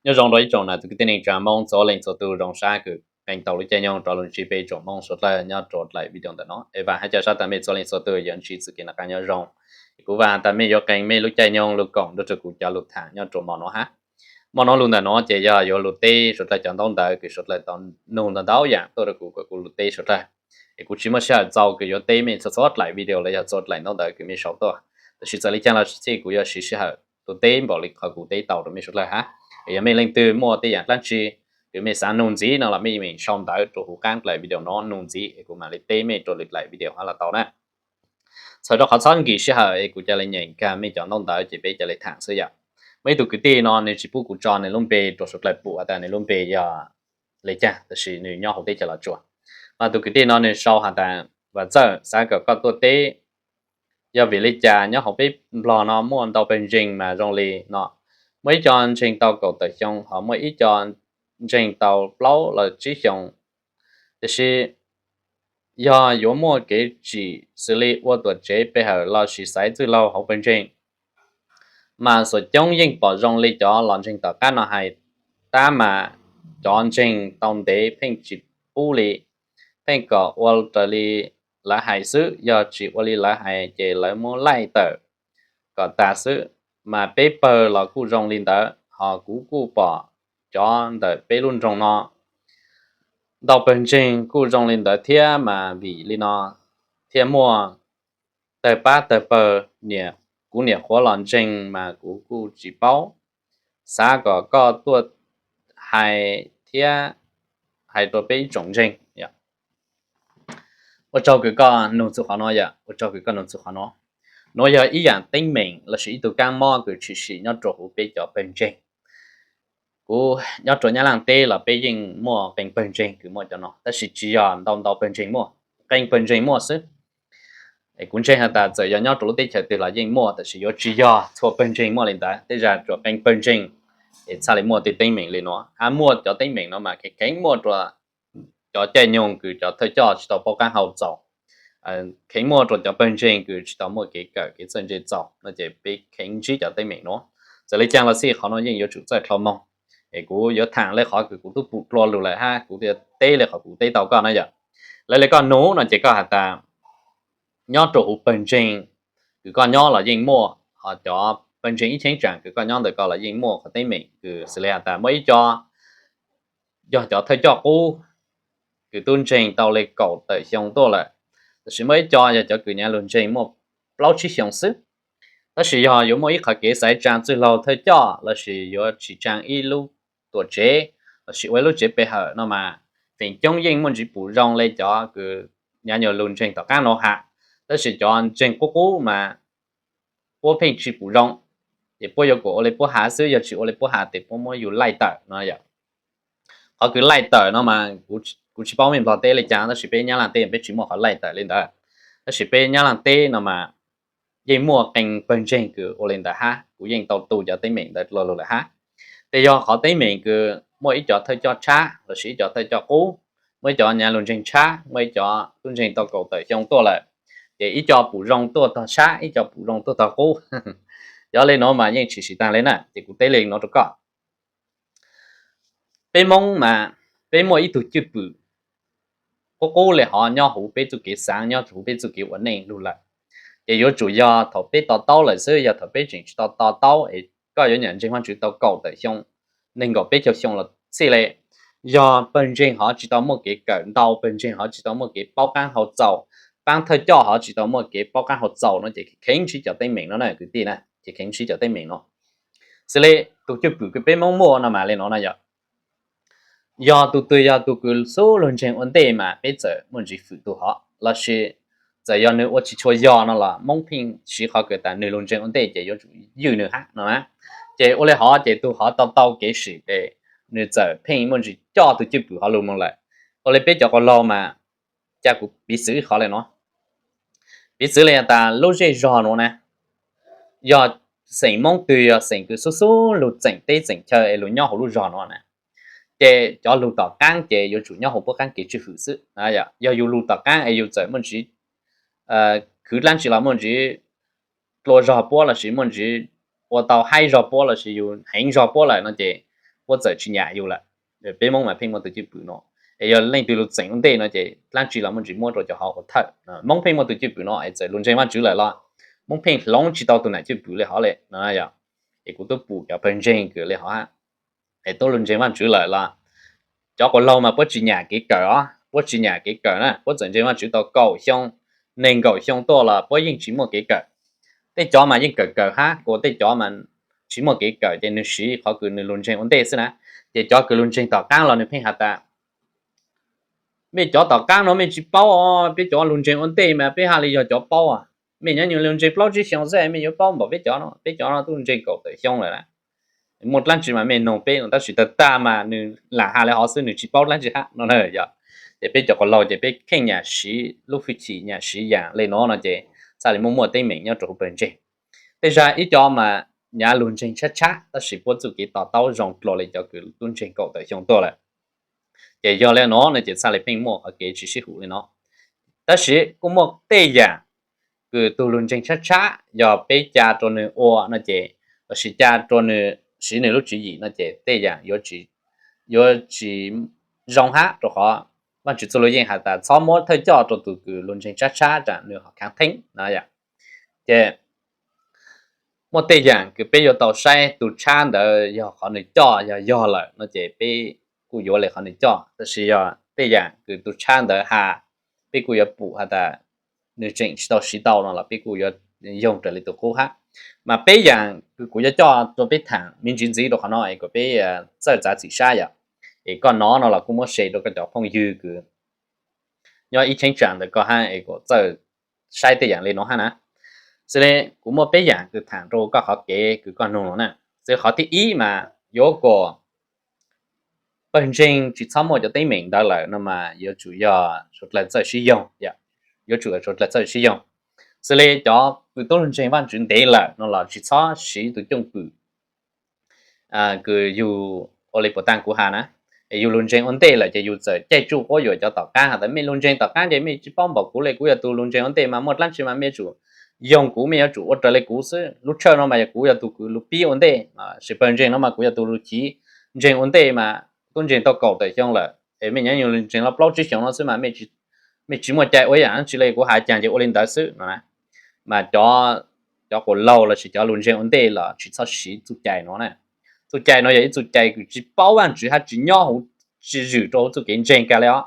Nyob zoo rau ib tsoom nam txiv kwv tij neej tsa Hmoob txhua leej txhua tus, zoo sab kws kheev tau lub caij nyoog rov los ntsib peb tsoom Hmoob suav dlawg nyob rau daim video ntawm no. Es vam hais tias sab tas mej txhua leej txhua tus yuav ntsib txoj kev noj qab nyob zoo. Es kuv vam tas mej yuav qee mej lub caij nyoog lug koom nrug rau kuv cov lug tham nyob rau hmo no hab. Hmo no lug ntawm no ces yog yuav lug teb suav dlawg cov ntaub ntawv kws suav dlawg tau nug ntau ntau yaam tuaj rau kuv kom kuv lug teb suav dlawg. Es kuv tsis muaj sij hawm txaus kws yuav teb mej txhua txhua daim video los yog txhua daim ntaub ntawv kws mej sau tuaj, tab sis txawm li caag los xij kuv yuav siv sij hawm lug teb npaum li qhov kuv teb tau rau mej suav dlawg hab. Es yog mej leej twg muaj tej yaam dlaab tsi kws mej xaav nug ntxiv no los mej yeej sau ntawv rau huv qaab daim video no nug ntxiv es kuv mam li teb mej rau lwm daim video hab los tau na. Txhawm rau qhov txhob nkim sij hawm es kuv ca le nyeem kag mej cov ntaub ntawv ces peb ca le tham xwb yom. Muaj ib tug kwv tij no nws tsis pub kuv tso nws lub npe rau suav dlawg pum has tas nws lub npe yog le caag, tab sis nws nyob hauv teb chaws Los Tsuas. Mas tug kwv tij no nws sau has tas, Vam Txawj, xav kom koj tuaj teb yog vim li cas nyob hauv peb Nplog no muaj ntau pawg ntseeg mas zoo li no. Muaj ib co ntseeg tau kaum tawm xyoo, ho muaj ib co ntseeg tau plaub los tsib xyoo. Tiam sis yog yuav muaj kev tsim xws li ua tuam tsev pe hawm los sis xaiv txwj laug hauv pawg ntseeg, mas xuam coob yeej pom zoo li cov los ntseeg tom qab no hais, tab mas cov ntseeg tau ntev pheej tsis pub li, pheej kom ua raws li lawv hais xwb, yog tsis ua li lawv hais ces lawv muab laij tawm kom tas xwb. Mas peb pawg los kuj zoo li ntawd, ho kuv kuj pom cov ntawm peb lub nroog no ntau pawg ntseeg kuj zoo li ntawd thiab, mas vim li no thiaj muaj tawg pab tawg pawg. Kuv niam qhuav los ntseeg mas kuv kuj tsis paub, xav kom koj tuaj hais thiab hais rau peb ib tsoom ntseeg. Ua tsaug kws koj nug txug qhov no yom, ua tsaug kws koj nug txug qhov no. Nuav yog ib yaam teeb meem lossis ib tug kaab mob kws tshwm sim nyob rau huv peb cov pawg ntseeg. Kuv nyob rau Nyab Laaj teb los peb yeej muaj qee pawg ntseeg kws muaj cov no, tab sis tsis yog ntau ntau pawg ntseeg muaj, qee pawg ntseeg muaj xwb. Es kuv ntseeg has tas txawm yog nyob rau lub teb chaws twg los yeej muaj, tab sis yuav tsis yog txhua pawg ntseeg muaj li ntawd, tej zag tsuas qee pawg ntseeg es txhaj li muaj tej teeb meem li no. Hab muaj cov teeb meem no mas kheev kheev muaj rua cov caij nyoog kws cov thawj coj tsis tau paub qaab hau txaus, kheev muaj rua cov pawg ntseeg kws tsis tau muaj kev kawm kev txawj ntse txaus no ces peb kheev ntsib cov teeb meem no. Txawm li caag los xij qhov no yeej yuav tsum txawj dlhau moog. Es kuv yuav thaam le qhov kws kuv tub pum dlua lug lawm hab kuv yuav teb le qhov kuv teb tau koj na yom. Lawv le koj nug no ces koj has tas nyob rua huv pawg ntseeg kws koj nyob los yeej muaj, ho cov pawg ntseeg ib cheeb tsam kws koj nyob ntawm ko los yeej muaj qhov teeb meem kws xws li has tas muaj ib co yog cov thawj coj qub kws tub ntseeg tau le kaum tawm xyoo tuaj lawm, tab sis muaj ib co yog cov kws nyav lug ntseeg muaj plaub tsib xyoo xwb. Tab sis yog yuav muaj ib qhov kev xaiv tsaa txwj laug thawj coj lossis yuav tsim tsaa ib lub tuam tsev lossis ua ib lub tsev pe hawm no mas feem coob yeej muaj ntsis pum zoo le cov kws nyav nyuas lug ntseeg tom qaab no has. Tab sis cov ntseeg qub qub mas puab pheej tsis pum zoo, ces puab yuav kom ua li puab has xwb, yog tsis ua li puab has tes puab muab yus laij tawm no yom. Qhov kws laij tawm no mas kuv tsis paub mej Nplog teb li cas, tab sis peb Nyab Laaj teb peb tsis muaj qhov laij tawm li ntawd. Tab sis peb Nyab Laaj teb no mas yeej muaj qee pawg ntseeg kws ua li ntawd hab, kuv yeej tau tu cov teeb meem ntawd dlua lug lawm hab. Tes yog qhov teeb meem kws muaj ib cov thawj coj tshab lossis ib cov thawj coj qub, muaj ib cov nyav lug ntseeg tshab, muaj ib cov tub ntseeg tau kaum tawm xyoo tuaj lawm, ces ib co pum zoo tuaj tog tshab, ib co pum zoo tuaj tog qub. Cov le nuav mas yeej tshwm sim taag le na, ces kuv teb le nuav rua koj. Peb Moob mas peb muaj ib tug cwj pwm qub qub le hov nyob huv peb txuj kev xaav, nyob huv peb txuj kev ua neej lug lawm. Ces yuav tsum yog thaum peb to taub lawm xwb, yog thaum peb tseem tsis tau to taub es koj yuav nyam ntseeg Vaajtswv tau kaum tawm xyoo, neeg nkaum peb caug xyoo los xij le, yog pawg ntseeg hov tsis tau muaj kev kawm ntau, pawg ntseeg hov tsis tau muaj kev paub qaab hau txaus, paab thawj coj hov tsis tau muaj kev paub qaab hau txaus no ces kheev ntsib cov teeb meem no na kwv tij na, ces kheev ntsib cov teeb meem no. Xws le tug cwj pwm kws peb Moob muaj no mas le nuav na yom. Yog tug twg yog tug kws xub lug ntseeg ua ntej mas peb txawm muaj ntsis fwm tug hov, lossis txawm yog nwg ua tsis tshua yog no los Moob pheej siv qhov kws tas nwg lug ntseeg ua ntej ces yuav tsum ywj nwg hab no na. Ces ua le hov ces tug hov tau tau kev sim ces nwg txawm pheej muaj ntsis coj tug cwj pwm hov lug moog lawm. Ua le peb cov quas laug mas, ca kuv piv txwv ib qhov le nuav. Piv txwv le tas lub zej zog nuav na, yog xeem Moob twg yog xeem kws xub xub lug txeem teb txeem chaw es lug nyob huv lub zog nuav na, ces cov lug tom qaab ces yuav tsum nyob huv puab qaab kev tswj hwm xwb. Yog yug lug tom qaab es yug txawm muaj ntsis khwv dlaab tsi los muaj ntsis dlua zog puab lossis muaj ntsis ua tau haib zog puab lossis yug heev zog puab lawm no ces puab txawm tsis nyam yus lawm. Peb Moob mas pheej muaj tus cwj pwm no, es yog leej twg lug txeem ua ntej no ces dlaab tsi los muaj ntsis muab rua cov hov ua thawj. Moob pheej muaj tus cwj pwm no es txawm lug ntseeg Vaajtswv lawm los Moob pheej hloov tsis tau tus nam cwj pwm le hov le no. Es kuv tub pum cov pawg ntseeg kws le hov es tub lug ntseeg Vaajtswv lawm los cov quas laug mas puab tsis nyam kev kawm os, puab tsis nyam kev kawm na, puab txawm ntseeg Vaajtswv tau kaum xyoo, nees nkaum xyoo tuaj los puab yeej tsis muaj kev kawm. Tej cov mas yeej kawm kawm hab, kuas tej cov mas tsis muaj kev kawm ces nwg siv qhov kws nwg lug ntseeg ua ntej xwb na. Ces cov kws lug ntseeg tom qaab los nwg pheej has tas, mej cov tom qaab no mej tsis paub os, peb cov lug ntseeg ua ntej mas peb haj le yog cov paub. Mej nyob nyuag lug ntseeg plaub tsib xyoo xwb mej yuav paub npaum peb cov no, peb cov no tub ntseeg kaum tawm xyoo lawm na. Muaj dlaab tsi mas mej noog peb no, tab sis tag tag mas nwg lam has le hov xwb, nwg tsis paub dlaab tsi hab no na. Yog ces peb cov quas laug ces peb kheej nyam siv lub fwj chim, nyam siv yaam le no no ces txhaj le muaj muaj teeb meem nyob rua huv pawg ntseeg. Tej zag ib co mas nyav lug ntseeg tshab tshab tab sis puab txuj kev to taub zoo dlua le cov kws tub ntseeg kaum tawm xyoo tuaj lawm. Ces yog le no no ces txhaj le pheej muaj qhov kev tsis sib hum le no. Tab sis kuj muaj tej yaam kws tug lug ntseeg tshab tshab yog peb ca rua nwg ua no ces, lossis ca rua nwg siv nwg lub tswv yim no ces tej yaam yuav tsis zoo hab, rua qhov Vaajtswv txuj lug yeej has tas txhob muab thawj coj rua tug kws lug ntseeg tshab tshab tsam nwg ho khaav theeb no. Ces muaj tej yaam kws peb yuav tau saib tug tshab ntawd yog qhov nwg coj yog yog lawm no ces peb kuj yuav le qhov nwg coj, tab sis yog tej yaam kws tug tshab ntawd has, peb kuj yuav pum has tas nwg tseem tsis tau siv tau no los peb kuj yuav yoog raws le tug qub hab. Mas peb yaam kws kuv yuav coj rua peb thaam me ntsis ntxiv rua qhov no es kom peb txawj txav txim sab yom. Es koj nov no los kuj muab share rua koj cov phooj ywg kws nyob ib cheeb tsam ntawm koj hab es kom txawj saib tej yaam le no hab na. Xws le kuv muaj peb yaam kws thaam rua koj qhov kev kws koj nug no na. Xws le qhov thib ib mas yuav kom pawg ntseeg tsis txhob muaj cov teeb meem ntawd lawm no mas yuav tsum yog suav dlawg txawj sib yoog, yuav tsum yog suav dlawg txawj sib yoog. Xws le cov kws tub lug ntseeg Vaajtswv ntev lawm no los tsis txhob siv tug cooj pwm kws yug ua le puas taag kuv has na. Es yug lug ntseeg ua ntej lawm ces yug txawm caij tsuj quab yuam cov tom qaab has tas mej lug ntseeg tom qaab ces mej tsis paub npaum kuv le, kuv yog tug lug ntseeg ua ntej mas muaj dlaab tsi mas mej yuav tsum yoog kuv, mej yuav tsum ua raws le kuv xwb. Lub tshawj no mas yog kuv yog tug kws lug pib ua ntej, sis pawg ntseeg no mas kuv yog tug lug chiv ntseeg ua ntej mas tub ntseeg tau kaum tawm xyoo lawm es mej nyob nyuag lug ntseeg los plaub tsib xyoos no xwb mas mej tsis muaj cai ua ib yaam dlaab tsi le, kuv has caag ces ua le ntawd xwb no na. Mas cov quas laug lossis cov lug ntseeg ua ntej los tsis txhob siv txuj cai no na. Txuj cai no yog ib txuj cai kws tsis paub Vaajtswv hab tsis nyob huv, tsis zwm rua huv txuj kev ntseeg kag le os.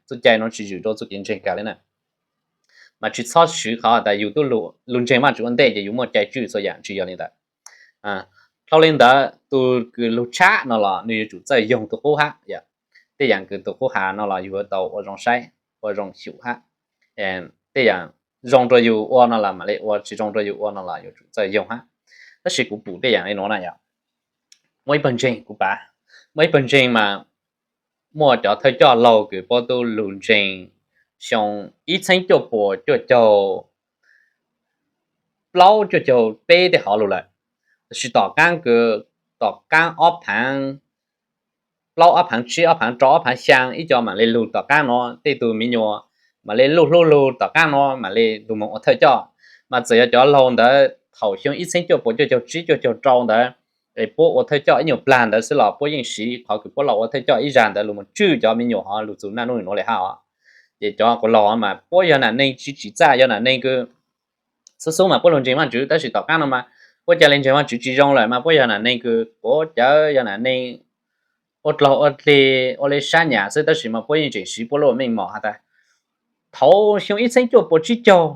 Txuj cai no tsis zwm rua txuj kev ntseeg kag le na. Mas tsis txhob siv qhov tas yug tub lug ntseeg Vaajtswv ua ntej ces yug muaj cai tswj txhua yaam, tsis yog le ntawd. Dlhau le ntawd tus kws lug tshab no los nwg yuav tsum txawj yoog tug qub hab. Tej yaam kws tug qub has no los yug yuav tau ua zoo saib, ua zoo xyum hab. Tej yaam zoo rua yug ua no los mam le ua, tsis zoo rua yug ua no los yuav tsum txawj yoog hab. Tab sis kuv pum tej yaam le nuav na yom. Muaj ib pawg ntseeg, kuv pav, muaj ib pawg ntseeg mas muaj cov thawj coj laug kws puab tub lug ntseeg xyoo ib txheeb cuaj puas cuaj caug plaub cuaj caug peb tej hov lug lawm. Tab sis tom qaab kws, tom qaab ob phaav plaub, ob phaav tsib, ob phaav rau, ob phaav xyaa, ib co mam le lug tom qaab no, tej tug me nyuam mam le luj hlub lug tom qaab no mam le lug moog ua thawj coj. Mas txawm yog cov laug ntawd thaum xyoo ib txheeb cuaj puas cuaj caug tsib cuaj caug rau ntawd es puab ua thawj coj ib nyuag plag ntawd xwb los puab yeej siv qhov kws puab los ua thawj coj ib zag ntawd lug moog tswj cov me nyuam hov lug txug naj nuj nuav le hab os. Ces cov quas laug mas puab yog nam neeg tsis tsim txaj, yog nam neeg kws xub xub mas puab lug ntseeg Vaajtswv, tab sis tom qaab no mas puab ca le ntseeg Vaajtswv tsis zoo lawm mas puab yog nam neeg kws quav cawv, yog nam neeg ua dlaug ua dlig, ua le sab nyam xwb, tab sis mas puab yeej tseem siv puab lub meej mom has tas thaum xyoo ib txheeb cuaj puas tsib caug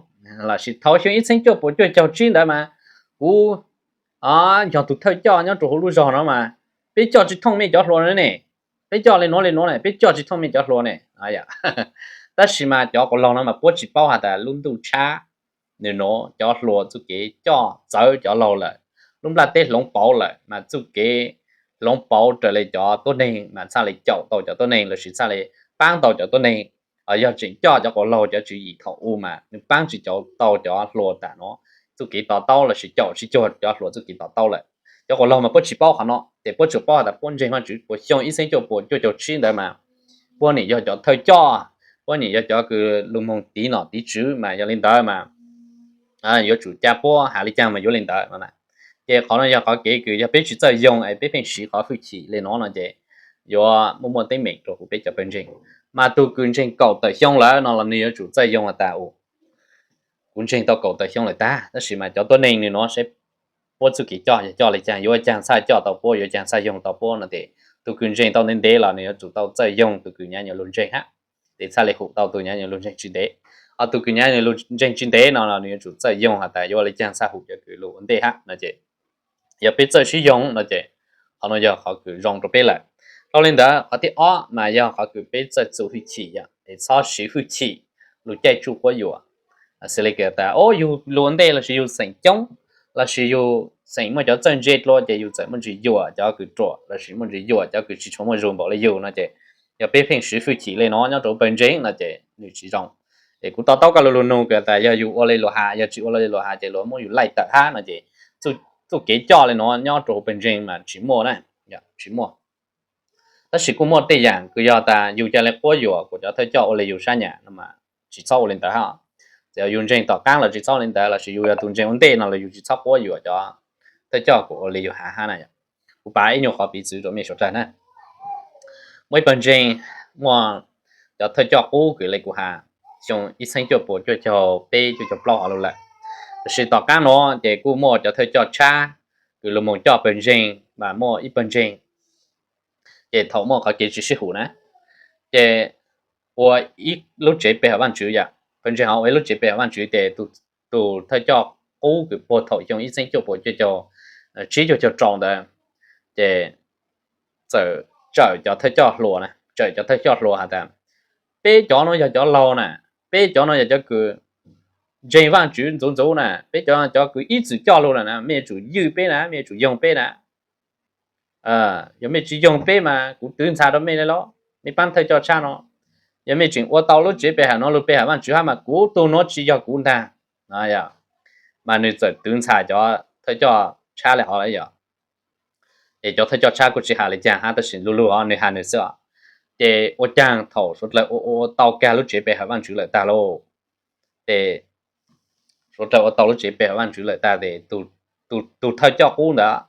lossis thaum xyoo ib txheeb cuaj puas cuaj caug tsib ntawd mas kuv yog tug thawj coj nyob rua huv lub zog no mas peb coj tsis thooj mej cov hluas ne. Peb coj le nuav le nuav ne, peb coj tsis thooj mej cov hluas ne. Tab sis mas cov quas laug no mas puab tsis paub has tas lub ntuj tshab, nws nuav cov hluas txuj kev coj txawv cov laug lawm. Lub nplaj teb hloov pauv lawm mas txuj kev hloov pauv raws le cov tuab neeg mas txhaj le caum tau cov tuab neeg lossis txhaj le paab tau cov tuab neeg. Yog tseem coj cov quas laug cov tswv yim thaum u mas nws paab tsis caum tau cov hluas tam nuav. Txuj kev to taub lossis caum tsis cuag cov hluas txuj kev to taub lawm. Cov quas laug mas puab tsis paub qhov no, ces puab tsuas paub has tas puab ntseeg Vaajtswv puas xyoo ib txheeb cuaj puas cuaj caug tsib ntawd mas puab nim yog cov thawj coj, puab nim yog cov kws lug moog tiv nom tiv tswv mas yog le ntawd mas yuav tsum ca puab has le caag mas yuav le ntawd no. Ces qhov no yog qhov kev kws yog peb tsis txawj yoog es peb pheej siv qhov hwj chim li no no ces yuav muaj muaj teeb meem rau kuv peb cov pawg ntseeg. Mas tus kws ntseeg kaum tawm xyoo lawm no los nws yuav tsum txawj yoog has tas, kuv ntseeg tau kaum tawm xyoo lawm tag, tab sis mas cov tuab neeg nws no saib puab txuj kev coj yog coj li caag, yuav ua caag txhaj coj tau puab, yuav ua caag txhaj yoog tau puab no ces tus kws ntseeg tau ntev ntev los nws yuav tsum tau txawj yoog tus kws nyav nws lug ntseeg hab, ces txhaj li hum tau tus nyav nws lug ntseeg tsis ntev. Ho tus kws nyav nws lug ntseeg tsis ntev no los nws yuav tsum txawj yoog has tas yuav ua li caag txhaj hum cov kws lug ua ntej hab no ces yog peb txawj sib yoog no ces qhov no yog qhov kws zoo rau peb lawm. Dhau li ntawd qhov thib ob mas yog qhov kws peb txawj txuj hwj chim yom, es txhob siv hwj chim lug caij tsuj quab yuam. Xws li kws tas, o, yug lug ua ntej lossis yug xeem coob lossis yug xeem muaj cov txawj ntse dlua ces yug txawm muaj ntsis yuam cov kws ruam lossis muaj ntsis yuam cov kws tsis tshua muaj zug npaum li yug no ces yog peb pheej siv hwj chim li no nyob rau pawg ntseeg no ces nws tsis zoo. Es kuv to taub koj lug lug nug kws tas yog yug ua li luag has, yog tsis ua li luag has ces luag muab yug laij tawm hab no ces txuj kev coj li no nyob rau pawg ntseeg mas tsis muaj na, tsis muaj. Tab sis kuj muaj tej yam kws yog tas yug ca li quab yuam kuas cov thawj coj ua li yug sab nyam no mas tsis txhob ua li ntawd hab. Txawm yog yug ntseeg tom qaab los tsis txhob ua li ntawd, lossis yug yog tus ntseeg ua ntej no los yug tsis txhob quab yuam cov thawj coj kuas ua li yug has hab na. Kuv pav ib nyuag qhov piv txwv rau mej suav dlawg na. Muaj ib pawg ntseeg muaj cov thawj coj qub kws li kuv has, xyoo ib txheeb cuaj puas cuaj caug peb cuaj caug plaub hov lug lawm. Tab sis tom qaab nuav ces kuj muaj cov thawj coj tshab kws lug moog coj pawg ntseeg, mas muaj ib pawg ntseeg ces thaum muaj qhov kev tsis sib hum na, ces ua ib lub tsev pe hawm Vaajtswv yom, pawg ntseeg hov ua ib lub tsev pe hawm Vaajtswv ces tus thawj coj qub kws puag thaum xyoo ib txheeb cuaj puas cuaj caug tsib cuaj caug rau ntawd ces txawm tsawm cov thawj coj hluas na, tsawm cov thawj coj hluas has tas, peb cov no yog cov laug na, peb cov no yog cov kws ntseeg Vaajtswv ntxuv ntxuv na, peb cov, cov kws ib txwm coj lug lawm na, mej yuav tsum ywj peb na, mej yuav tsum yoog peb na. Yog mej tsis yoog peb mas kuv twv ntxhas rau mej le los, mej paab thawj coj tshab no. Yog mej tseem ua tau lub tsev pe hawm no lug pe hawm Vaajtswv hab mas kuv tug nuav tsis yog kuv ntag. Mas nws txawm twv ntxhas cov thawj coj tshab le hov lawm yom. Es cov thawj coj tshab kuj tsis has le caag hab, tab sis lug lug hov nws has nws xwb os. Ces ua caag thaum suav dlawg ua ua tau kag lub tsev pe hawm Vaajtswv lawm tag lauj, ces suav dlawg ua tau lub tsev pe hawm Vaajtswv lawm tag ces tus thawj coj qub ntawd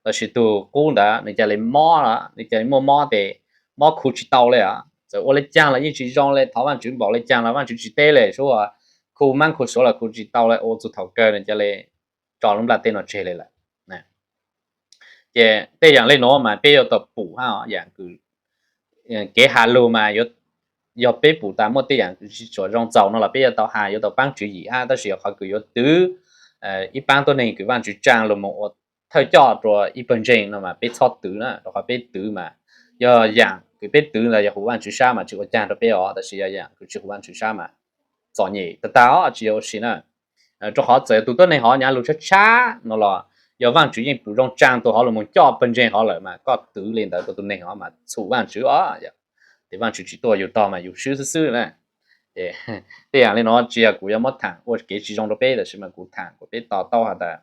lossis tus qub ntawd nws ca li mob, nws ca li muaj mob ces mob khu tsis tau le os. Txawm ua le caag los yeej tsis zoo le, thov Vaajtswv npaum le caag los Vaajtswv tsis teb le, suav khu maab khu suav los khu tsis tau le, ua txug thaum kawg nws ca li tso lub nplaj teb no tseg le lawm. Ces tej yam le nuav mas peb yuav tau pum hab, yam kws kev has lug mas yog peb pum tas muaj tej yam tsis tshua zoo txaus no los peb yuav tau has, yuav tau paab tswv yim hab, tab sis yog qhov kws yuav twv ib paab tuab neeg kws Vaajtswv tsaa lug moog ua thawj coj rua ib pawg ntseeg no mas peb txhob twv na, rua qhov peb twv mas yog yam kws peb twv ntawd yog huv Vaajtswv sab mas tsis ua caag rua peb os, tab sis yog yam kws tsis huv Vaajtswv sab mas txom nyem tag tag os, tsis yog ua si na. Rua qhov txawm tus tuab neeg hov nyav lug tshab tshab no los yog Vaajtswv yeej pum zoo tsaa tus hov lug moog coj pawg ntseeg hov lawm mas koj twv le ntawd rua tus neeg hov mas txhum Vaajtswv os. Ces Vaajtswv tsis tuaj yug tog mas yug swb xwb xwb na. Tej yam le nuav tsis yog kuv yuav muab thaam ua kev tsis zoo rua peb, tab sis mas kuv thaam kuas peb to taub has tas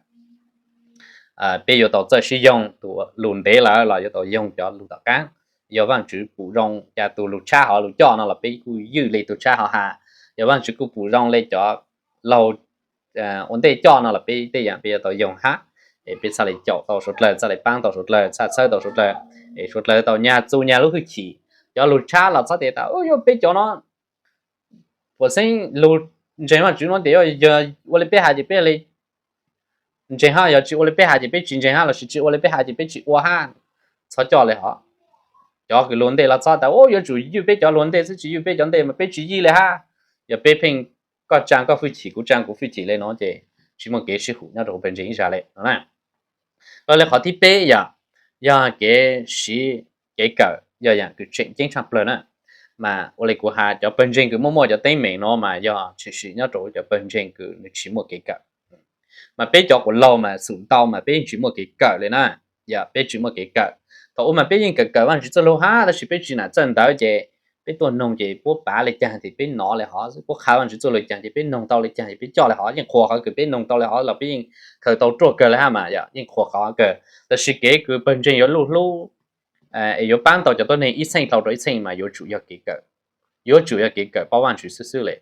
peb yuav tau txawj sib yoog, tus lug ntev lawm los yuav tau yoog cov lug tom qaab. Yog Vaajtswv pum zoo ca tus lug tshab hov lug coj no los peb kuj ywj le tug tshab hov has. Yog Vaajtswv kuj pum zoo le cov laug ua ntej coj no los peb tej yam peb yuav tau yoog hab. Es peb txhaj le caum tau suav dlawg, txhaj le paab tau suav dlawg, txhaj txhawb tau suav dlawg, es suav dlawg tau nyag txuj nyag lub hwj chim. Cov lug tshab los txhob tes tas, yog peb cov no puas xeeb lug ntseeg Vaajtswv no tes yog ua le peb has ces peb le ntseeg hab, yog tsis ua le peb has ces peb tsis ntseeg hab, lossis tsis ua le peb has ces peb tsis ua hab. Txhob coj le hov. Cov kws lug ntej los txhob tas, yuav tsum ywj peb cov lug ntej xwb, tsis ywj peb cov ntej mas peb tsis yij le hab. Yog peb pheej koj tsaa koj hwj chim, kuv tsaa kuv hwj chim le no ces tsis muaj kev sib hum nyob rua huv pawg ntseeg ib zag le no na. Los le qhov thib peb yog, yog kev siv kev kawm yog yam kws tseem ceeb tshaj plawg na. Mas ua le kuv has, cov pawg ntseeg kws muaj muaj cov teeb meem no mas yog tshwm sim nyob rau cov pawg ntseeg kws nws tsis muaj kev kawm. Mas peb cov kuas laug mas xum ntau mas peb yeej tsis muaj kev kawm le na. Yog peb tsis muaj kev kawm, thaum ub mas peb yeej kawm kawm Vaajtswv txuj lug hab, tab sis peb tsis nam txawj ntawv ces peb tuaj noog ces puab pav le caag ces peb nov le hov, puab qha Vaajtswv txuj lug caag ces peb noog tau le caag ces peb coj le hov. Yeej qhuas qhov kws peb noog tau le hov los peb yeej khaws tau ruaj kawg le hab mas, yog yeej qhuas qhov kawg. Tab sis kev kws pawg ntseeg yuav luj hlub es yuav paab tau cov tuab neeg ib txheej dhau rua ib txheej mas yuav tsum yog kev kawm. Yuav tsum yog kev kawm paub Vaajtswv xwb xwb le.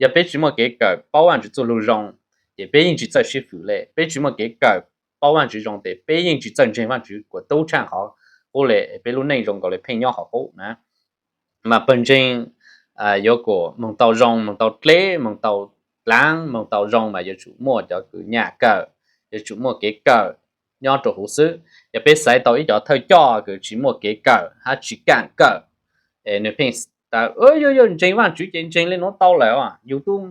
Yog peb tsis muaj kev kawm paub Vaajtswv txuj lug zoo ces peb yeej tsis txawj sib fwm le. Peb tsis muaj kev kawm paub Vajtswv zoo tes peb yeej tsis txawj ntseeg Vajtswv kuas tub tshaj qhov qub li, peb lub neej zoo nkaus li pheej nyob qhov qub na. Mas pawg ntseeg yuav kom moog tau zoo, moog tau dleb, moog tau dlaav, moog tau zoo mas yuav tsum muaj cov kws nyam kawm, yuav tsum muaj kev kawm nyob rau huv xwb. Yog peb xaiv tau ib cov thawj coj kws tsis muaj kev kawm hab tsis kaam kawm, es nwg pheej tas, yog yog ntseeg Vajtswv ces ntseeg le nuav tau lawm os, yug tub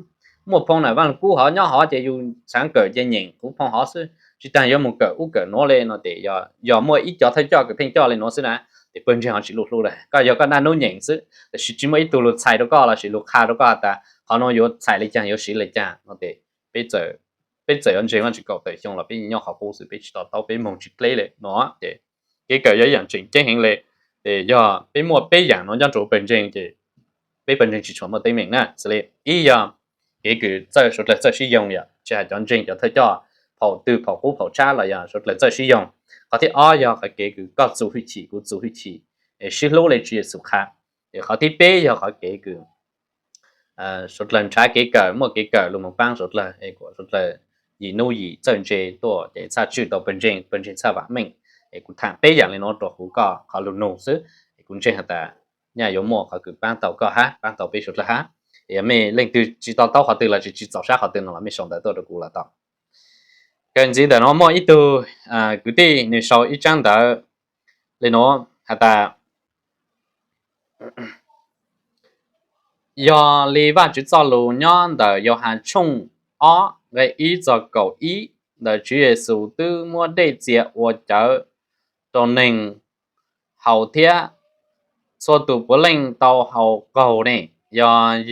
muaj phoo nam Vaaj Lug Kub hov nyob hov ces yug xaav kawm ces nyeem kuv phoo hov xwb, tsis taag yuav moog kawm ub kawm nuav le no tes yog muaj ib cov thawj coj kws pheej coj le nuav xwb na, tes pawg ntseeg ho tsis lug hlub lawm. Koj yog koj naj nub nyeem xwb, tab sis tsis muaj ib tug lug txhais rau koj lossis lug qha rau koj has tas qhov nuav yuav txhais le caag yuav siv le caag no tes peb txawm yuav ntseeg Vajtswv kaum tawm xyoo los peb nyob qhov qub xwb, peb tsis to taub, peb moog tsis dleb le no. Ces kev kawm yog ib yaam tseem ceeb heev le, ces yog peb muaj peb yaam no nyob rau pawg ntseeg ces peb pawg ntseeg tsis tshua muaj teeb meem na. Xws li ib yog kev kws txawj suav dlawg txawj sib yoog, yog tsis has cov ntseeg cov thawj coj, phaum twg phaum qub phaum tshab los yog suav dlawg txawj sib yoog. Qhov thib ob yog qhov kev kws koj txuj hwj chim kuv txuj hwj chim, es sib hlub le Tswv Yexus qha. Es qhov thib peb yog qhov kev kws suav dlawg nrhav kev kawm, muaj kev kawm lug moog paab suav dlawg, es kuas suav dlawg yim nub yim txawj ntse tuaj ces txhaj tswj tau pawg ntseeg, pawg ntseeg txhaj vaam meej. Es kuv thaam peb yaam le nuav rau huv koj qhov lug nug xwb, es kuv ntseeg has tas nyaj yuav muaj qhov kws paab tau koj hab paab tau peb suav dlawg hab. Es yog mej leej twg tsis to taub qhov twg los tsis txaus sab qhov twg no los mej sau ntawv tuaj rau kuv los tau. Kawm ntxiv ntawm no muaj ib tug kwv tij nwg sau ib tsaab ntawv le nuav has tas, yog li Vaajtswv txoj lug nyob ntawm Yauhas tshooj ob nqe ib txog kaum ib ntawd, Tswv Yexus twb muab dej txias ua cawv rau neeg haus thiab txhua tus puav leej tau haus qaug ne, yog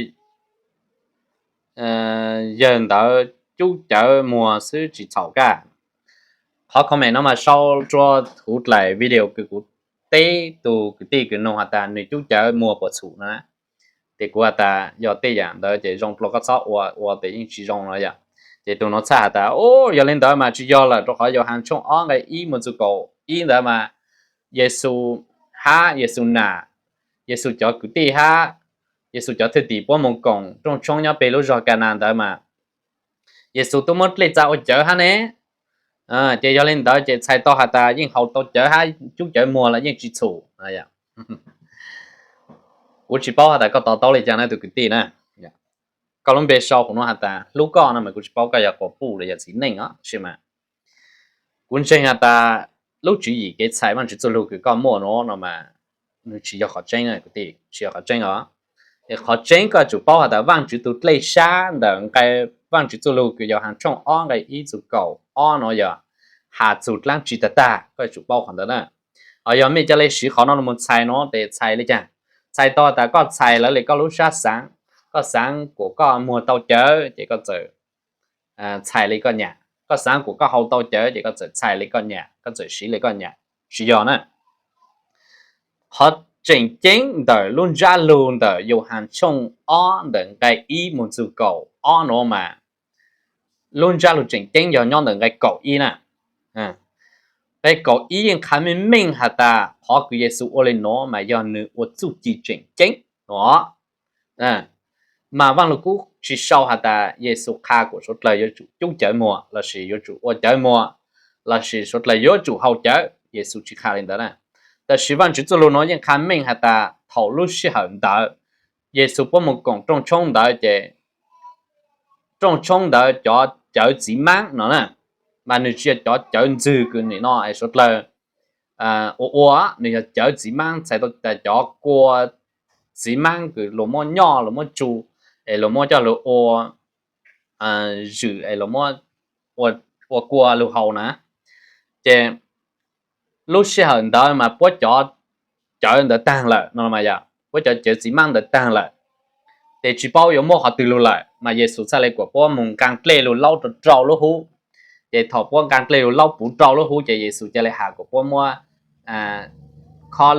yawg ntawd cub cawv muag xwb tsis txhaum kag. Qhov comment no mas sau rua huv dlaim video kws kuv teb tug kwv tij kws nug has tas nwg cub cawv muag puas txhum no na. Ces kuv has tas yog tej yaam ntawd ces zoo dlua koj txhob ua, ua tes yeej tsis zoo no yom. Ces tug nuav txhaj has tas, yog le ntawd mas tsis yog lawm, rau qhov Yauhas tshooj ob nqe ib mus txug kaum ib ntawd mas Yexus hab Yexus nam, Yexus cov kwv tij hab Yexus cov thwj tim puab mus koom rooj tshoob nyob peg lub zog Kanas ntawd mas Yexus tub muab dlej txav ua cawv hab ne. Ces yog le ntawd ces txhais tau has tas yeej haus tau cawv hab cub cawv muag los yeej tsis txhum. Kuv tsis paub has tas koj to taub le caag na tug kwv tij na. Koj lub npe sau huv nuav has tas hlub koj no mas kuv tsis paub koj yog quas puj los yog txiv neej os, tab sis mas kuv ntseeg has tas lub tswv yim kev txhais Vaajtswv txuj lug kws koj muaj nuav no mas nwg tsis yog qhov tseeb, tsis yog qhov tseeb os. Es qhov tseeb koj tsum paub has tas Vaajtswv tug dlej sab ntawm nqe Vaajtswv txuj lug kws Yauhas tshooj ob nqe ib txug kaum ob nuav yog has txug dlaab tsi tag tag, koj tsum paub qhov ntawd na. Ho yog mej ca le siv qhov no los txhais nuav tes txhais le caag? Txhais tau tas koj txhais lawv le koj lub sab xaav, koj xaav kuas koj muag tau cawv ces koj txawm txhais le koj nyam, koj xaav kuas koj haus tau cawv ces koj txawm txhais le koj nyam, koj txawm siv le koj nyam. Tsis yog na. Qhov tseem ceeb ntawm lub ntsab lug ntawm Yauhas tshooj ob ntawm nqe ib mus txug kaum ob nuav mas lub ntsab lug tseem ceeb yog nyob ntawm nqe kaum ib na. Nqe kaum ib yeej qha meej meej has tas qhov kws Yexus ua le nuav mas yog nwg ua txuj ci tseem ceeb no. Mas Vaaj Lug Kub tsis sau has tas Yexus qha kuas suav dlawg yuav tsum cub cawv muag lossis yuav tsum ua cawv muag lossis suav dlawg yuav tsum haus cawv, Yexus tsis qha le ntawd na. Tab sis Vaajtswv txuj lug nuav yeej qha meej has tas thaum lub sij hawm ntawd Yexus puab mus koom rooj tshoob ntawd ces rooj tshoob ntawd cov cawv txiv maab no na, mas nwg tsis yog cov cawv ntxwg kws nim no es suav dlawg ua ua, nwg yog cawv txiv maab, txhais tau tas cov kua txiv maab kws luas muab nyoj luas muab tsu es luas muab coj lug ua zwm es luas muab ua kua lug haus na. Ces lub sij hawm ntawd mas puab cov cawv ntawd taag lawm no mas yog puab cov cawv txiv maab ntawd taag lawm, ces tsis paub yuav muab qhov twg lug lawm mas Yexus txhaj le kuas puab mus nqaa dlej lug laub rau rau lub hub. Ces thaum puab nqaa dlej lug laub puv rau lub hub ces Yexus ca le has kuas puab muab khob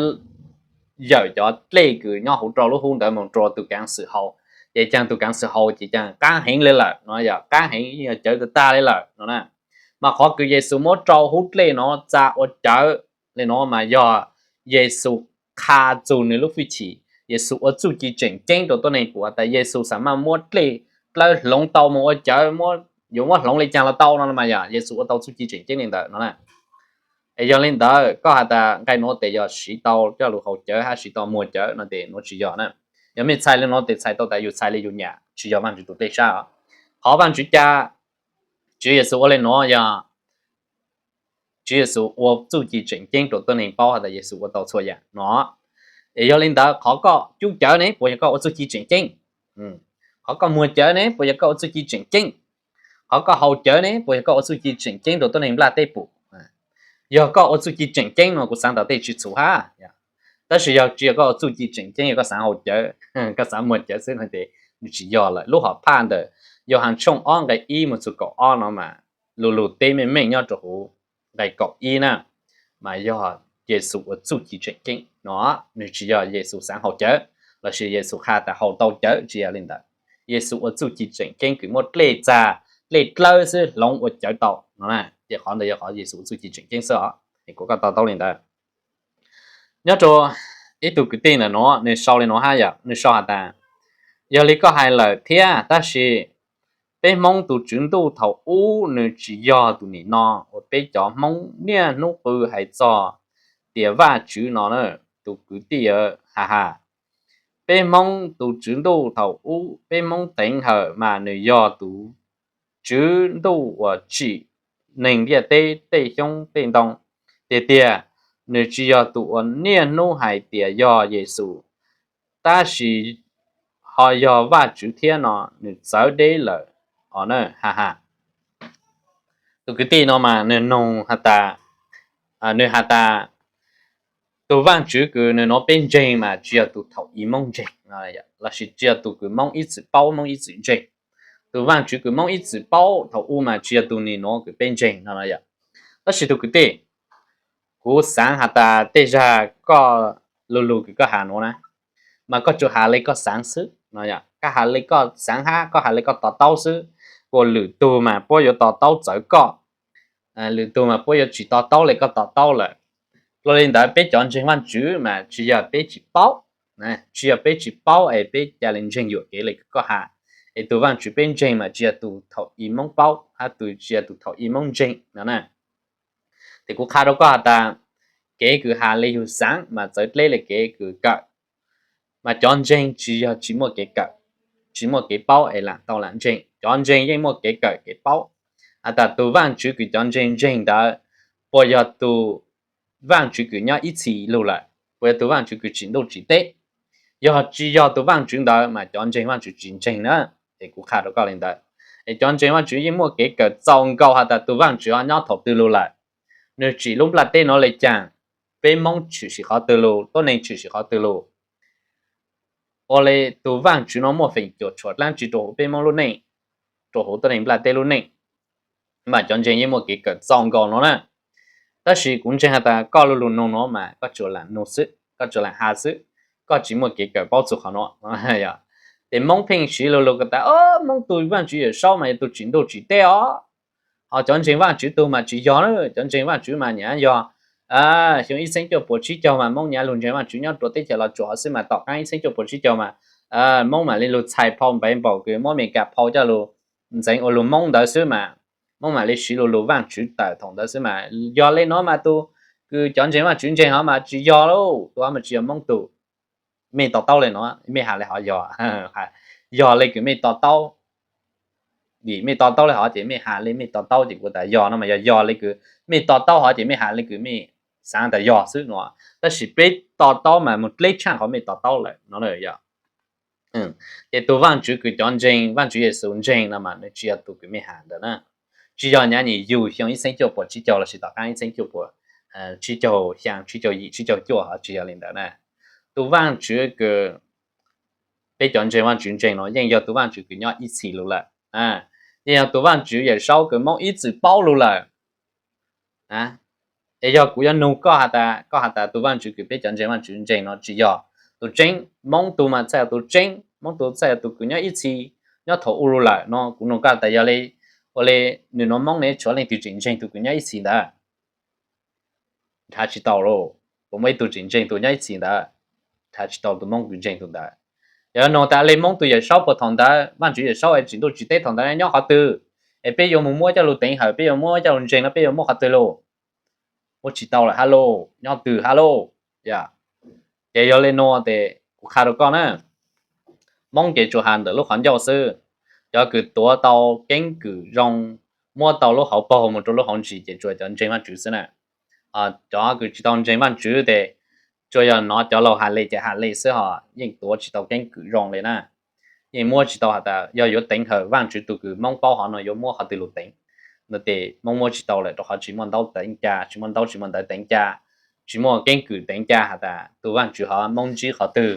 yawm cov dlej kws nyob huv rau lub hub ntawd mus rua tug kaav xwm haus, ces caag tug kaav xwm haus ces caag qaab heev le lawm no, yog qaab heev yeej yog cawv tag tag le lawm no na. Mas qhov kws Yexus muab rau hub dlej no txav ua cawv le no mas yog Yexus qha txug nwg lub hwj chim, Yexus ua txuj ci tseem ceeb rau tuab neeg pum has tas Yexus xaav maj muab dlej dlawb hloov tau mus ua cawv, muab yuav muab hloov li cas los tau no mas yog Yexus ua tau txuj ci tseem ceeb li ntawd no na. Es yog li ntawd koj has tas nqai nuav tes yog siv tau coj lug haus cawv hab siv tau muag cawv no tes nuav tsis yog na. Yog mej txhais li nuav tes txhais tau tas yus txhais li yus nyam, tsis yog Vaajtswv tus dlej sab. Qhov Vaajtswv ca Tswv Yexus ua li nuav yog Tswv Yexus ua txuj ci tseem ceeb rua tuab neeg paub has tas Yexus ua tau txhua yaam no. Es yog li ntawd qhov koj cub cawv ne puas yog koj ua txuj ci tseem ceeb? Qhov koj muag cawv ne puas yog koj ua txuj ci tseem ceeb? Qhov koj haus cawv ne puas yog koj ua txuj ci tseem ceeb rua tuab neeg nplaj teb pum? Yog koj ua txuj ci tseem ceeb no kuv xaav tas tej tsis txhum hab. Tab sis yog tsis yog koj ua txuj ci tseem ceeb, yog koj xaav haus cawv, koj xaav muag cawv xwb no tes nws tsis yog lawm. Lub hom phaj ntawm Yauhas tshooj ob nqai ib moog txug kaum ob no mas lu lug teb meej meej nyob rua huv nqai kaum ib na, mas yog Yexus ua txuj ci tseem ceeb no, nws tsis yog Yexus xaav haus cawv lossis Yexus qha tas haus tau cawv, tsis yog li ntawd. Yexus ua txuj ci tseem ceeb kws muaj dlej txag, dlej dlawb xwb hloov ua cawv tau no, ces qhov ntawd yog qhov Yexus ua txuj ci tseem ceeb xwb os. Es kuas koj to taub li ntawd. Nyob rua ib tug kwv tij ntawm nuav nws sau li nuav hab, yog nws sau has tas, yog li koj hais lawm thiab, tab sis peb Hmoob tus Tswv Ntuj thaum ub nws tsis yog tus nim no uas peb cov Hmoob niaj hnub qw hais txog tias Vajtswv no na. Tus kwv tij, ha ha, peb Hmoob tus Tswv Ntuj thaum ub peb Hmoob teev hawm mas nws yog tus Tswv Ntuj uas tsim neeg ntiaj teb tej xyoob tej ntoo tiag tiag. Nws tsis yog tus uas niaj hnub hais tias yog Yexus, tab sis ho yog Vajtswv thiab no, nws txawv deb lawm os na, ha ha. Tus kwv tij no mas nws nug has tas, nws has tas tus Vaajtswv kws nws nuav peb ntseeg mas tsis yog tus thaum ub Moob ntseeg, lossis tsis yog tus kws Moob ib txwm paub Moob ib txwm ntseeg. Tus Vaajtswv kws Moob ib txwm paub thaum ub mas tsis yog tus nim nuav kws peb ntseeg no yom. Tab sis tus kwv tij, kuv xaav has tas tej zag koj lu lug kws koj has nuav na, mas koj tsuas has le koj xaav xwb no, koj has le koj xaav hab koj has le koj to taub xwb. Kuas lwm tug mas puab yuav to taub txawv koj, lwm tug mas puab yuav tsis to taub le koj to taub lawm. Dlua li ntawd peb cov ntseeg Vaajtswv mas tsis yog peb tsis paub, tsis yog peb tsis paub es peb ca le ntseeg yuam kev le koj has. Es tus Vaajtswv peb ntseeg mas tsis yog tus thaum ub Moob paub hab tus tsis yog tus thaum ub Moob ntseeg no na. Ces kuv qha rau koj has tas kev kws has le yug xaav mas txawv deb le kev kws kawm. Mas cov ntseeg tsis yog tsis muaj kev kawm, tsis muaj kev paub es lam tau lam ntseeg. Cov ntseeg yeej muaj kev kawm kev paub. Has tas tus Vaajtswv kws cov ntseeg ntseeg ntawd puas yog tus Vaajtswv kws nyob ib txhis lug lawm, puas yog tus Vaajtswv kws tsim ntuj tsim teb? Yog tsis yog tus Vaajtswv ntawd mas cov ntseeg Vaajtswv tsis ntseeg na. Es kuv qha rau koj li ntawd. Es cov ntseeg Vaajtswv yeej muaj kev kawm txaus nkaus has tas tus Vaajtswv ho nyob thaum twg lug lawm, nws tsim lub nplaj teb nuav le caag, peb Moob tshwm sim qhov twg lug, tuab neeg tshwm sim qhov twg lug. Ua le tus Vaajtswv nuav muaj feem cuam tshuam dlaab tsi rua huv peb Moob lub neej, rua huv tuab neeg nplaj teb lub neej? Mas cov ntseeg yeej muaj kev kawm txaus nkaus no na. Tab sis kuv ntseeg has tas koj lu lug nug nuav mas koj tsuas lam nug xwb, koj tsuas lam has xwb, koj tsis muaj kev kawm paub txug qhov nuav. Ces Moob pheej siv lu lug tas Moob tus Vaajtswv Yawm Saub mas yog tus tsim ntuj tsim teb os. Ho cov ntseeg Vaajtswv tug mas tsis yog na, cov ntseeg Vaajtswv mas nyam yog xyoo ib txheeb cuaj puas tsib caug mas Moob nyam lug ntseeg Vaajtswv nyob rua teb chaws Los Tsuas xwb mas tom qaab ib txheeb cuaj puas tsib caug mas Moob mam li lug txhais phau npeev npaum kws muab Amelikas phau coj lug ntxeev ua lug Moob ntawd xwb mas Moob mam li siv lu lug Vaajtswv tawm thaum ntawd xwb mas. Yog le nuav mas tus kws cov ntseeg Vaajtswv ntseeg hov mas tsis yog lauj, tus hov mas tsis yog Moob tug. Mej to taub le nuav mej has le hov yog, yog le kws mej to taub. Vim mej to taub le hov ces mej has le mej to taub ces kuv tas yog no mas yog, yog le kws mej to taub hov ces mej has le kws mej xaav tas yog xwb no. Tab sis peb to taub mas moog dleb tshaaj qhov mej to taub lawm no yog. Ces tus Vaajtswv kws cov ntseeg Vaajtswv Yexus ntseeg no mas nws tsis yog tus kws mej has ntawd na. Tsis yog nyam nyim yug xyoo ib txheeb cuaj puas tsib caug lossis tom qaab ib txheeb cuaj puas tsib caug xyaa, tsib caug yim, tsib caug cuaj hov, tsis yog li ntawd na. Tus Vaajtswv kws peb cov ntseeg Vaajtswv ntseeg no yeej yog tus Vaajtswv kws nyob ib txhis lug lawm. Yeej yog tus Vaajtswv Yawm Saub kws Moob ib txwm paub lug lawm. Es yog kuv yuav nug koj has tas, koj has tas tus Vaajtswv kws peb cov ntseeg Vaajtswv ntseeg no tsis yog tus tseeb, Moob tug mas txhaj yog tus tseeb, Moob tug txhaj yog tus kws nyob ib txhis, nyob thaum ub lug lawm no. Kuv nug koj tas yog le, ua le nws nuav Moob ne tshuav leej twg tseem ntseeg tus kws nyob ib txhis ntawd? Nrhav tsis tau lauj. Puas muaj ib tug tseem ntseeg tus nyob ib txhis ntawd? Nrhav tsis tau tus Moob kws ntseeg tus ntawd. Yog nug tas le Moob tug Yawm Saub puas thaum ntawd Vaajtswv Yawm Saub es tsim ntuj tsim teb thaum ntawd nyob qhov twg? Es peb yuav mus muab coj lug teev hawm, peb yuav muab coj lug ntseeg no peb yuav muab qhov twg lauj? Muab tsis tau lawm hab lauj, nyob twg hab lauj? Yog, ces yog le nuav tes kuv qha rau koj na, Moob ces tsuas has ntawm lub qhov ncauj xwb. Cov kws tuav tau keeb kwm zoo, muab tau lub hauv paug mus rau lub hauv ntsis ces tsuas cov ntseeg Vaajtswv xwb na. Cov kws tsis tau ntseeg Vaajtswv tes tsuas yog nov cov laug has le ces has le xwb ho yeej tuav tsis tau keeb kwm zoo le na. Yeej muab tsis tau has tas yog yuav teev hawm Vaajtswv tug kws Moob paub hov no yuav muab qhov twg lug teev no tes Moob muab tsis tau lawm rau qhov tsis muaj ntaub teev ca, tsis muaj ntaub tsis muaj ntawv teev ca, tsis muaj keeb kwm teev ca has tas tug Vaajtswv hov Moob ntsib qhov twg,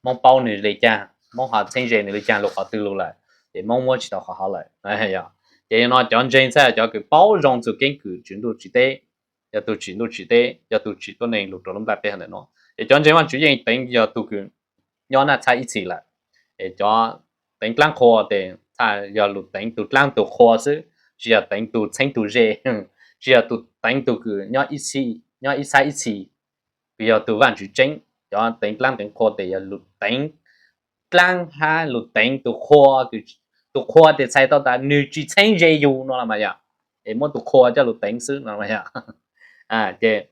Moob paub nwg le caag, Moob ho txheeb ze nwg le caag lug qhov twg lug lawm, ces Moob muab tsis tau qhov hov lawm. Ces yog no cov ntseeg txhaj cov kws paub zoo txug keeb kwm Tswv Ntuj Tswv Teb, yog tug Tswv Ntuj Tswv Teb, yog tug tsim tuab neeg lug rua lub nplaj teb hov ntawm no. Ces cov ntseeg Vaajtswv yeej teev yog tug kws nyob naj txhab ib txhis lawm. Es cov teev dlaab qhua tes txhaj yog lug teev tug dlaab tug qhua xwb, tsis yog teev tug txheeb tug ze, tsis yog tug teev tug kws nyob ib txhab ib txhis, kws yog tug Vaajtswv tseeb. Cov teev dlaab teev qhua tes yog lug teev dlaab hab lug teev tug qhua, tug qhua tes txhais tau tas nwg tsis txheeb ze yug no los mas yog, es muab tug qhua coj lug teev xwb no. Ces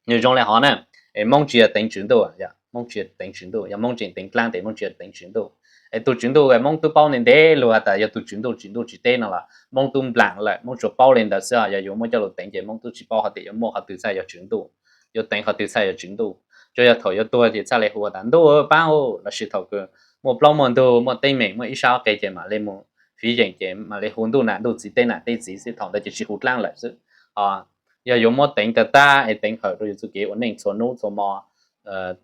nwg zoo le hov na, es Moob tsis yog teev Tswv Ntuj, Moob tsis yog teev Tswv Ntuj, yog Moob tseem teev dlaab tes Moob tsis yog teev Tswv Ntuj. Es tug Tswv Ntuj Moob tub paub ntev ntev lug has tas yog tug Tswv Ntuj, Tswv Ntuj Tswv Teb no los Moob tub nplaam lawm, Moob tsuas paub le ntawd xwb, yog yuav muab coj lug teev ces Moob tub tsis paub hov tias yuav muaj qhov twg txhaj yog Tswv Ntuj, yuav teev qhov twg txhaj yog Tswv Ntuj. Tsuas yog thaum yuav tuag ces txhaj le hu tas Ntuj paab, lossis thaum kws muaj plaub muaj ntug, muaj teeb meem, muaj ib sab qe ces mam le mus fiv yeem ces mam le hu Ntuj nam Ntuj, Txiv teb nam teb txiv xwb, thaum ntawd ces tsis hu dlaab lawm xwb. Yog yuav muab teev tag tag es teev hawm rua yug txuj kev ua neej txhua nub txhua mo,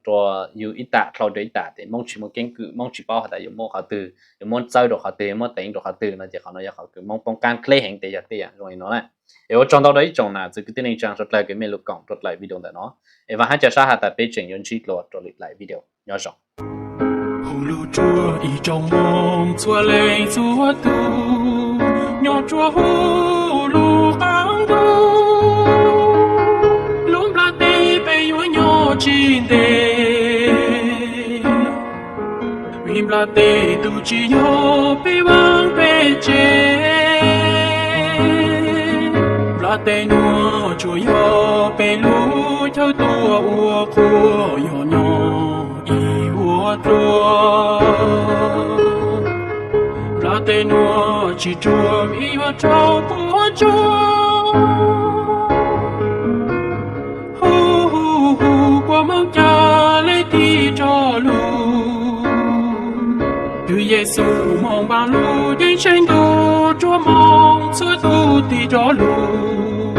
rua yug ib tam dlhau rua ib tam tes Moob tsis muaj keeb kwm, Moob tsis paub has tas yuav muab qhov twg, yuav muab txawb rua qhov twg, yuav muab teev rua qhov twg no ces qhov no yog qhov kws Moob poob qaab dleb heev tes yog tej yaam zoo li no na. Es ua tsaug ntau rua ib tsoom nam txiv kwv tij neej tsaa suav dlawg kws mej lug koom rua dlaim video ntawm no. Es vaam hab ca sab has tas peb tseem yuav ntsib dlua rua dlaim video. Nyob zoo. Hu lug rua ib tsoom Moob txhua leej txhua tug nyob rua huv lub qaab ntuj, lub nplaj teb peb yuav nyob tsis ntev, vim nplaj teb tug tsis yog peb vaaj peb tsev. Nplaj teb nuav tsuas yog peb lub chaw tuaj ua qhua yog nyob ib vuag dlua. Nplaj teb nuav tsis ruam vim yuav raug puab tsuab. Hu hu hu, kua Moob ca le tig rog lug, kws Yexus moog vaam lug yeej tseem ntuj rua Moob txhua tug tig rog lug.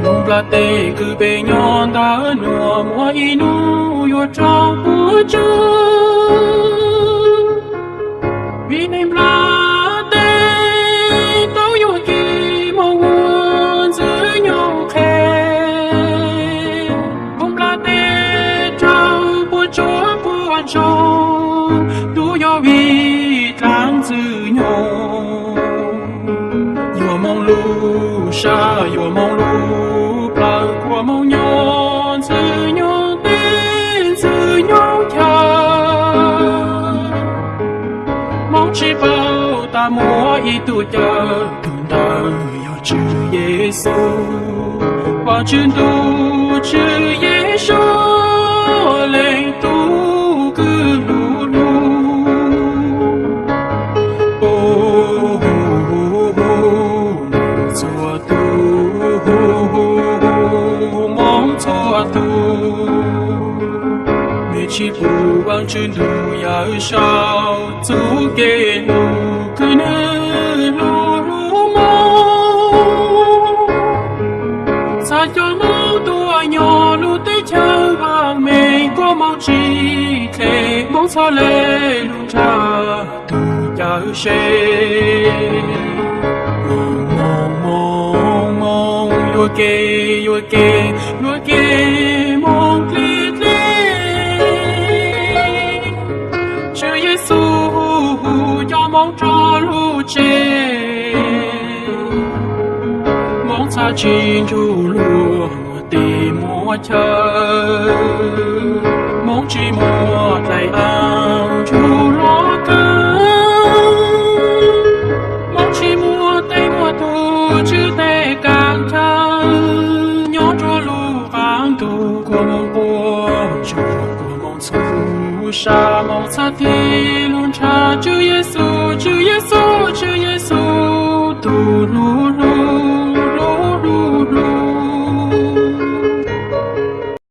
Lub nplaj teb kws peb nyob ntawm nuav muaj ib nub yuav raug puab tsuab. Vim neeg nplaj teb tau yuam kev moog ua Ntxwg Nyoog qhe, lub nplaj teb raug puab tsuab puab ntsoog, tub yog vim dlaab Ntxwg Nyoog. Yuav moog lub sab yuav moog lub plawv, kua Moob nyob Ntxwg Nyoog teb Ntxwg Nyoog chaw. Moob tsis paub tas muaj ib tug cawm, tug ntawd yog Tswv Yexus, Vaajtswv Ntuj Tswv Yexus, leej tub kws lug lug. Txhua tug, Moob txhua tug, mej tsis pum Vaajtswv Ntuj Yawm Saub txuj kev lug kws nwg lug lug moog. Txhad coj Moob tuaj nyob lub teb chaws vaam meej, kua Moob tsis dle Moob txhad le lug nrag tug cawm sev. Moog moog moog moog, yuam kev yuam kev yuam kev moog dle dle. Tswv Yexus coj Moob rov lug tsev, Moob txhad tsis nrug luag muaj teb muaj chaw. Moob tsis muaj dlaim aab nrug luag kawg, Moob tsis muaj Sam moos txhab tig lug nrhav Tswv Yexus, Tswv Yexus, Tswv Yexus, tug lug